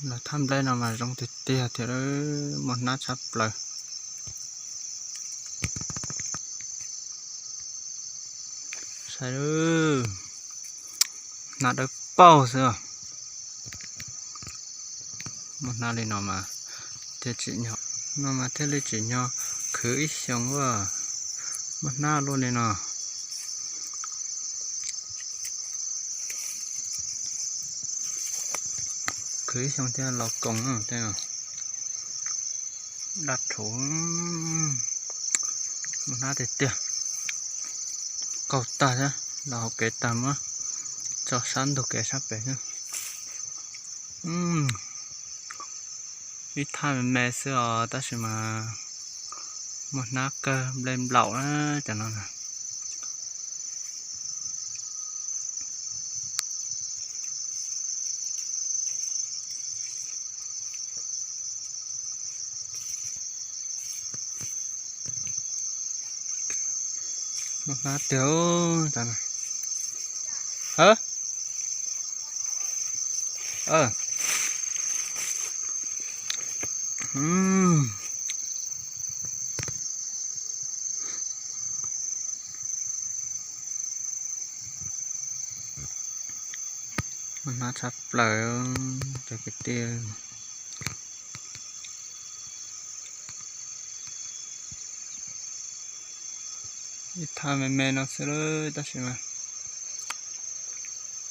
Los thaj nplej no mas zoo tiag tiag thiab, muaj hnab tshaj plaws. Saib, hnab dawb paug xwb. Muaj hnab li no mas thiaj tsim nyog, no mas thiaj li tsim nyog khwv ib xyoos ua, muaj hnab luaj li no. Khwv ib xyoos thiaj los koom tej no. Daj rhuv, muaj hnab tiag tiag. Qaug tag thiab, los hauv kev tag muab tso sab ntug kev sab pem xwb. Ib thaj me me xwb os, tab sis mas muaj hnab kawg nplej nplaum na cov no na. Muaj hnab tiag. Muaj hnab tshaj plaws cov kwv tij. Ib thaj me me no xwb lawm tab sis mas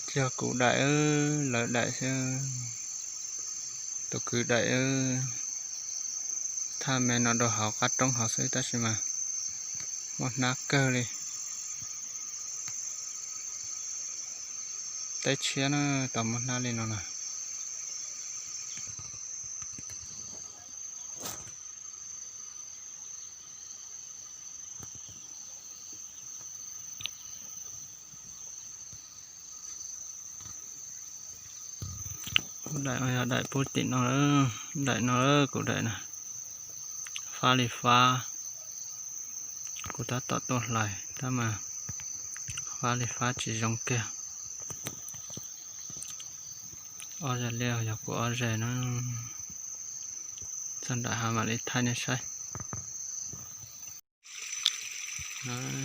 tsis yog kuv daim, lawv daim xwb. Tus kwv daim, thaj me no rau hauv qab roob hauv xwb tab sis mas muaj hnab kawg li. Teb tshiab na, tau muaj hnab li no na. Kuv daim no yog daim pub tim no, daim no kuv daim na. Fab li fab, kuv tab tom tuaj hlais tab mas fab li fab tsis zoo kiag. Ob ze liaj yog kuv ob ze na. Txog nram hav mam li thaij nej saib.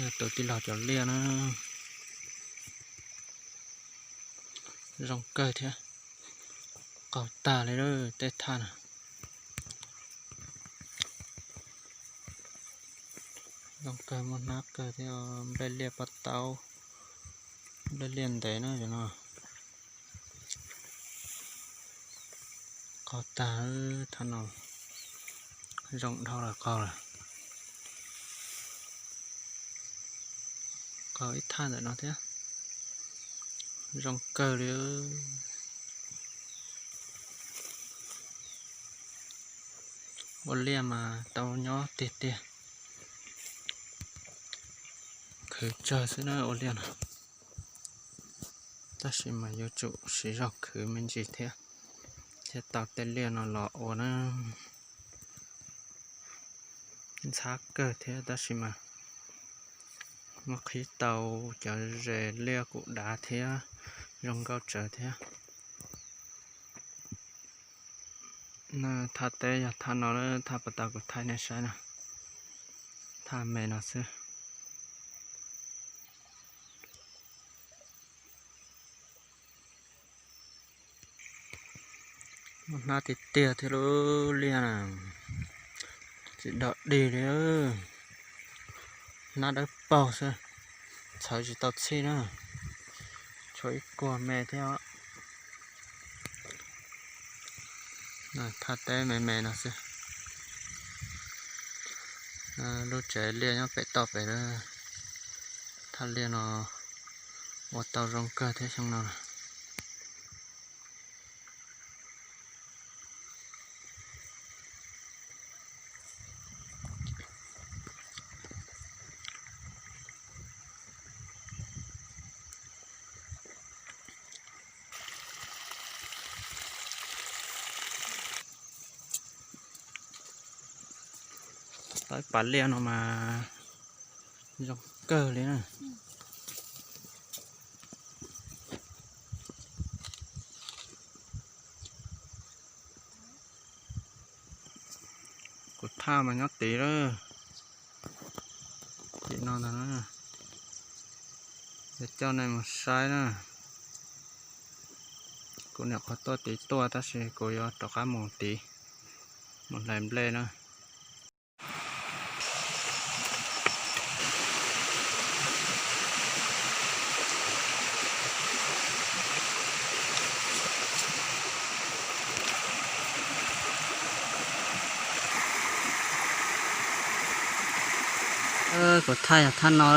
Yog tus tij laug cov liaj na, zoo kawg thiab. Qaug tag li lawm tej thaj na. Zoo kawg, muaj hnab kawg thiab, nplej liaj pob taub, nplej liaj ntev na cov no. Qaug tag, thaj no zoo dhau lawm, qaug lawm. Qaug ib thaj ntawm no thiab, zoo kawg li. Ua liaj mas tau nyob tiag tiag, khwv tsawg xwb na ua liaj no. Tab sis mas yuav tsum siv zog khwv me ntsis thiab, thiaj tau tej liaj no los ua na. Ntxhab kawg thiab tab sis mas muab qhib tau cov zes liaj kuj dav thiab, zoo nkauj tsawv thiab. Thaj teb yog thaj no, thaj puag ta kuv thaij nej saib na, thaj me no xwb. Muaj hnab tiag tiag thiab lub liaj na, tsis dog dig li, hnab dawb paug xwb, txhawv tsis tau txhij na, tshuav ib kuag me thiab. Thaj teb me me no xwb, lub tsev liaj nyob pem toj pem. Thaj liaj no ua tau zoo kawg thiab xyoo no. Tau ib pas liaj no mas zoo kawg li na. Thaj mas nyob tid lawm. Tim no ntag na. Yuav coj nej mus saib na. Kuv nyuam qhuav tuaj tid tuaj tab sis kuv yuav rov qab mus tid, mus hlais nplej na. Kuv thaj yog thaj no.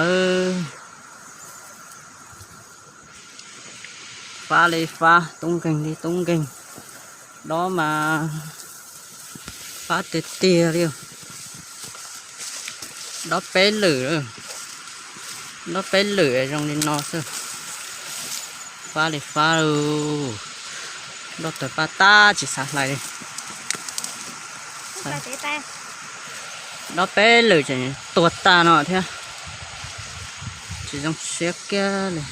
Fab li fab, tub nkeeg li tub nkeeg. Dob mas fab tiag tiag li. Dob peb lwm, dob peb lwm zoo li no xwb. Fab li fab. Dob tawg paj tab tsis xav hlais li. Dob peb lwm tseem tuag tag no thiab. Tsis zoo siab kiag li.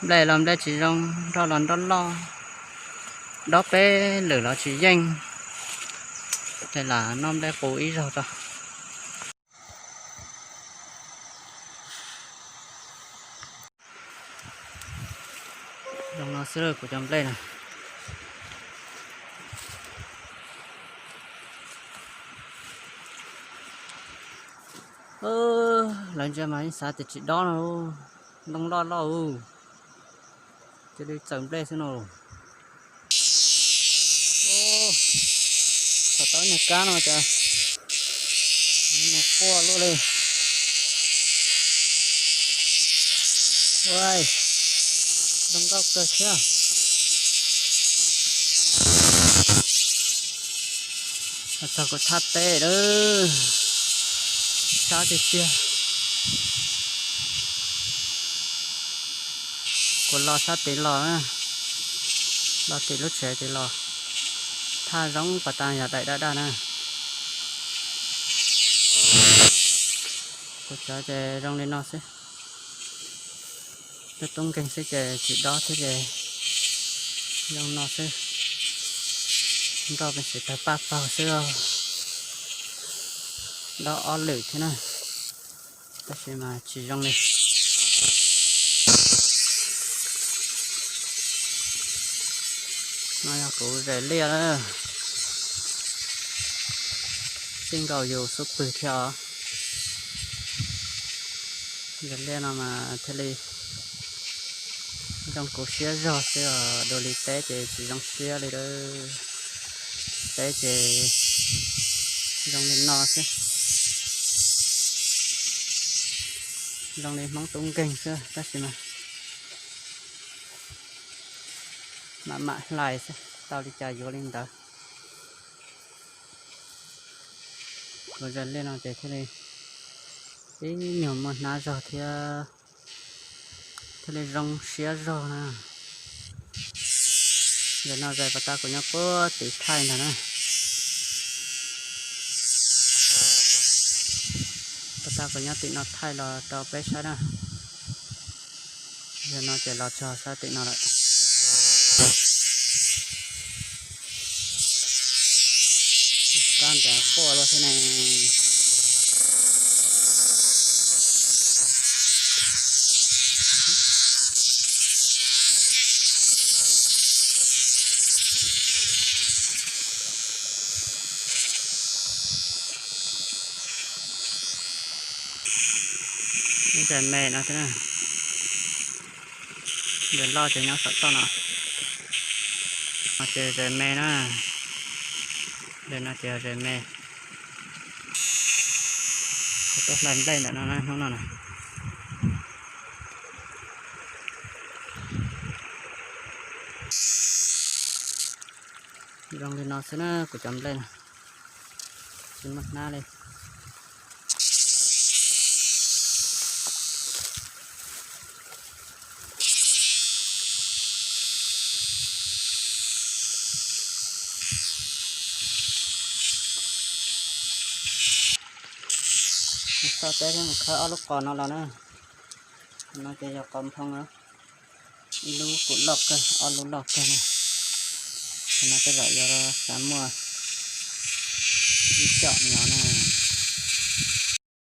Nplej los nplej tsis zoo, nroj los nroj loj, dob peb lwm los tsis yeej. Ces lam noj nplej qus ib zaug tso. Zoo no xwb kuv cov nplej na. Lawv ntsia mas yeej xav tias tsis dob no, ntoo loj loj ub. Cia li txawm nplej xwb no. Thaum tau nyuag kab no cas no quaj luaj li. Ua, zoo nkauj kawg thiab. Txog kuv thaj teb lawm, sab tiag tiag. Kuv los sab tid los na, los tim lub tsev tid los, thaj zoo pas tas yog daim daj daj na. Kuv cov ces zoo li no xwb. Tub tub nkeeg xwb ces tsis dob thiab ces zoo no xwb. Nroj peb xiv tawg paj paug xwb, dob ob lwm thiab na, tab sis mas tsis zoo li. No yog kuv zes liaj na, txij nkaus yus xub pwg thiab os. Zes liaj no mas thiaj li zoo kuv siab zog xwb os, dua li teb ces tsis zoo siab li. Teb ces zoo li no xwb, zoo li Hmoob tub nkeeg xwb tab sis mas mam mam hlais xwb, tau li cas yuav li ntawd. Kuv zes liaj no ces thiaj li ib nyuag muaj hnab zog thiab, thiaj li zoo siab zog na. Zes no zes pas tas kuv nyob puag tim thaij ntag na. Pas tas kuv nyob tim no thaij los rau peb saib na. Zes no ces los txog sab tim no lawm. Kab ncav quaj luaj thiab ne. Zes me no thiab, zes loj ces nyob saum toj no. No ces zes me na, zes no ces zes me. Kuv tuaj hlais nplej ntawm no na, hnub no na. Zoo li no xwb na kuv cov nplej na, tsis muaj hnab li. Tso teb thiab mus khawb ob lub qos no los na. No ces yog qos nphoo na, ib lub kuj loj kawg, ob lub loj kawg na. Qhov no tej zaum yuav xav muaj Ib co nyob na.